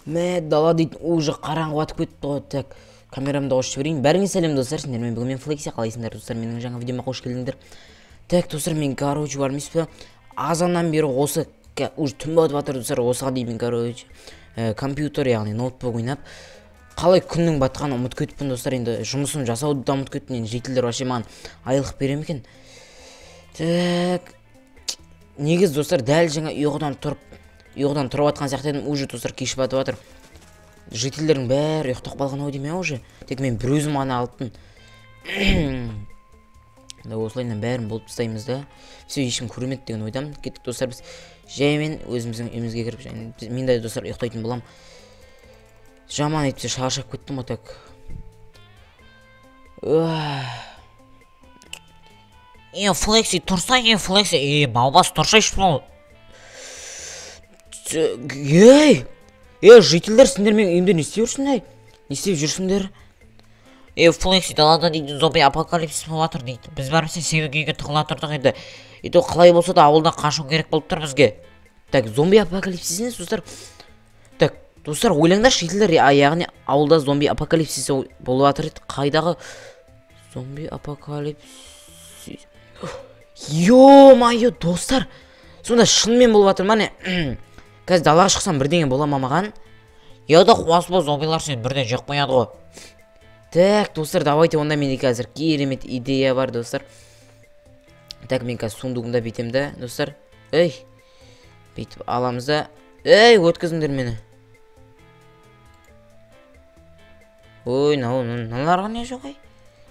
Мә, дала дейтін уже қараңғы батып кетті ғой. Так, камерамды қосып жіберейін. Бәріңе сәлем, достар. Сендермен бүгін мен Флекси. Қалайсыңдар, достар? Менің жаңа видеома қош келдіңдер. Так, достар, мен, короче, бар емес пе? Азаннан бері осы уже түн батып жатыр, достар. Осыға дейін мен, короче, компьютер, яғни ноутбук ойнап, қалай күннің батқанын ұмытып кетіппін, достар. Енді жұмысын жасауды да ұмытып кеттім. Енді жительдер вообще маған айлық бере ме екен? Так, негізі, достар, дәл жаңа ұйқыдан тұрып жатқан сияқты едім, уже, достар, кеш батып жатыр. Жительдердің бәрі ұйықтап қалған ау деймін, иә, уже. Тек мен бір өзім ғана қалыппын. Да, осылайынан бәрін болып тастаймыз да. Все, ешкім көрмеді деген ойдамын. Кеттік, достар, біз жаймен өзіміздің үйімізге кіріп, және мен де, достар, ұйықтайтын боламын. Жаман әйтпесе шаршап кеттім ғой, так. Е, Флекси, тұрсай, е, Флекси, е, балбас, тұрсайшы бұл. Ей! Ей, жительдер, сендер менің үйімде не істеп жүрсіңдер? Не істеп жүрсіңдер? Е, Флекси, далада дейтін зомби апокалипсис болып жатыр дейді. Біз барып сенің үйге тығыла тұрдық енді. Енді қалай болса да ауылдан қашу керек болып тұр бізге. Так, зомби апокалипсис не, достар? Так, достар, ойлаңдаршы, жительдер, яғни ауылда зомби апокалипсис болып жатыр еді. Қайдағы зомби апокалипсис? Ё-моё, достар! Сонда шынымен болып жатыр ма, не? Қазір далаға шықсам бірдеңе бола ма маған? Иә да, қуасың ба, зомбилар сені бірден жеп қояды ғой. Так, достар, давайте онда менде қазір керемет идея бар, достар. Так, мен қазір сундугымда бүйтемін да, достар. Ей, бүйтіп аламыз да. Ей, өткізіңдер мені. Ой, мынау мыналарға не жоқ, ей?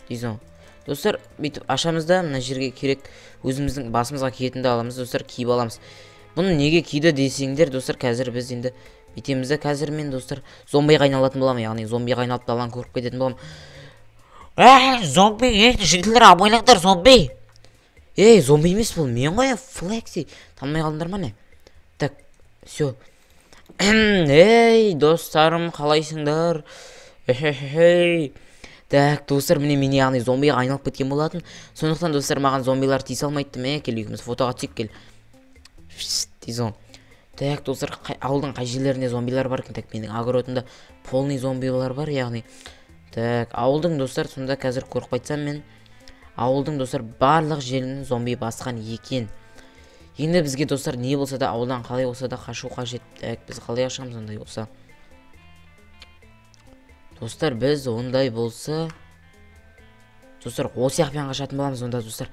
Дейсің ғой. Достар, бүйтіп ашамыз да, мына жерге керек өзіміздің басымызға киетінді аламыз, достар, киіп аламыз. Бұны неге киді десеңдер, достар, қазір біз енді бүйтеміз да, қазір мен, достар, зомбиға айналатын боламын, яғни зомбиға айналып даланы көріп кететін боламын. Ә, зомби, ей, жительдер, абайлаңдар, зомби. Ей, зомби емес бұл, мен ғой, Флекси. Танымай қалдыңдар ма, не? Так, все. Ей, достарым, қалайсыңдар? Эхе. Так, достар, міне мен, яғни зомбиға айналып кеткен болатын. Сондықтан, достар, маған зомбилар тиісе алмайды. Мә, кел, екеуміз фотоға түсейік, кел. Дейсің. Так, достар, ауылдың қай жерлерінде зомбилар бар екен? Так, менің огородымда полный зомбилар бар, яғни. Так, ауылдың, достар, сонда қазір көріп қайтсам мен, ауылдың, достар, барлық жерін зомби басқан екен. Енді бізге, достар, не болса да ауылдан қалай болса да қашу қажет. Так, біз қалай қашамыз ондай болса? Достар, біз ондай болса, достар, осы жақпен қашатын боламыз онда, достар.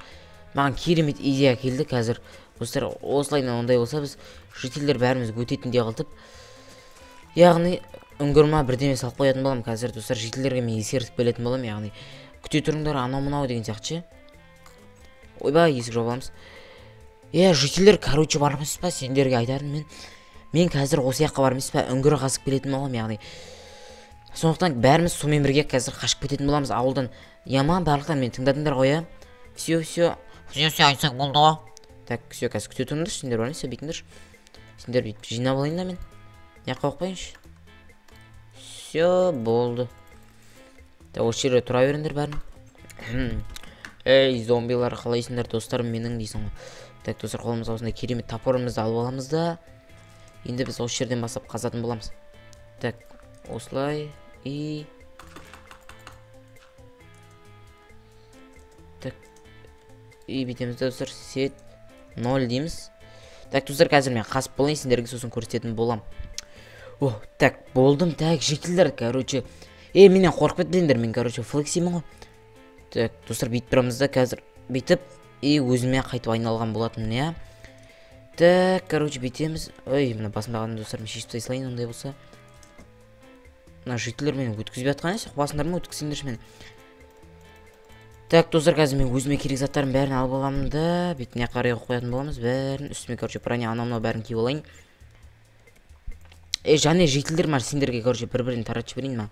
Маған керемет идея келді қазір. Достар, осылайынан ондай болса біз жительдер бәріміз өтетіндей қылтып, яғни үңгір ма бірдеме салып қоятын боламын қазір, достар. Жительдерге мен ескертіп келетін боламын, яғни күте тұрыңдар, анау мынау деген сияқты ше. Ойбай, есік жауып аламыз. Е, жительдер, короче, бар емес па, сендерге айтарым мен. Мен қазір осы жаққа бар емес па, үңгір қазып келетін боламын, яғни. Сондықтан бәріміз сумен бірге қазір қашып кететін боламыз ауылдан. Яма, барлықтар мені тыңдадыңдар ғой, иә? Все, все. Все, все, айтсаң болды ғой. Так, все, қазір күте тұрыңдаршы, сендер бар емес пе, бүйтіңдерші. Сендер бүйтіп жинап алайын да мен. Мына жаққа қойып қояйыншы. Все, болды. Так, осы жерде тұра беріңдер бәрін. Ей, зомбилар, қалайсыңдар, достарым менің дейсің ғой. Так, достар, қолымызға осындай керемет топорымызды алып аламыз да. Енді біз осы жерден бастап қазатын боламыз. Так, осылай и так, и бүйтеміз да, достар, сет 0 дейміз. Так, достар, қазір мен қазып болайын, сендерге сосын көрсететін боламын. О, так, болдым. Так, жительдер, короче. Ей, менен қорқып кетпеңдер, мен, короче, Флексимін ғой. Так, достар, бүйтіп тұрамыз да, қазір бүйтіп и өзіме қайтып айналған болатын, иә. Так, короче, бүйтеміз. Ой, мына басымдағыны, достар, мен шешіп тастай салайын ондай болса. Мына жительдер мені өткізбей жатқан емес, қуасыңдар ма, өткізсеңдерші мені. Так, достар, қазір мен өзіме керек заттардың бәрін алып аламын да, бетіне қарай қоятын боламыз бәрін. Үстіме, короче, броня, анау мынау бәрін киіп алайын. Е, және жительдер, ма, сендерге, короче, бір-бірін таратып жіберейін ма.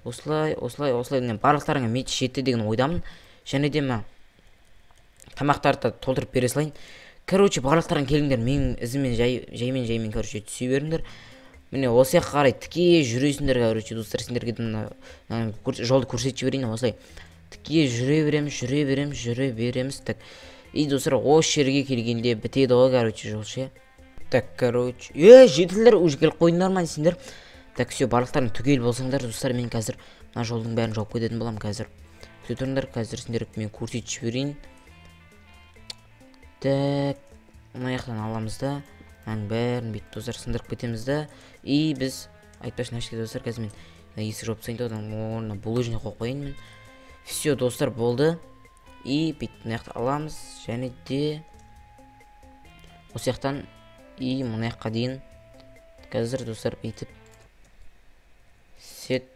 Осылай, осылай, осылай, міне барлықтарыңа меч жетті деген ойдамын. Және де ма тамақтарды да толтырып бере салайын. Короче, барлықтарың келіңдер, менің ізіммен жаймен жаймен, короче, түсе беріңдер. Міне осы жаққа қарай тіке жүресіңдер, короче, достар, сендерге де мына жолды көрсетіп жіберейін осылай. Тіке жүре береміз, жүре береміз, жүре береміз. Так, и, достар, осы жерге келгенде бітеді ғой, короче, жол ше. Так, короче, е, жительдер, уже келіп қойдыңдар ма сендер? Так, все, барлықтарың түгел болсаңдар, достар, мен қазір мына жолдың бәрін жауып кететін боламын қазір. Күте тұрыңдар, қазір сендерге мен көрсетіп жіберейін. Так, мына жақтан аламыз да, мынаның бәрін бүйтіп, достар, сындырып кетеміз да. И біз, айтпақшы, мына жерге, достар, қазір мен мына есік жауып тастайын да, одан орнына булыжник қойып қояйын мен. Все, достар, болды. И бүйтіп мына жақты аламыз және де осы жақтан и мына жаққа дейін қазір, достар, бүйтіп set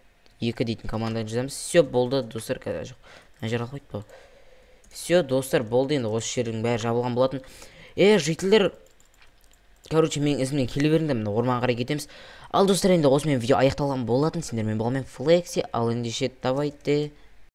2 дейтін команданы жазамыз. Все, болды, достар, қазір жоқ, мына жерге қойды па. Все, достар, болды, енді осы жердің бәрі жабылған болатын. Жительдер, короче, менің ізімнен келе беріңдер, мына орманға қарай кетеміз. Ал, достар, енді осымен видео аяқталған болатын. Сендермен болған мен, Флекси. Ал ендеше, давайте.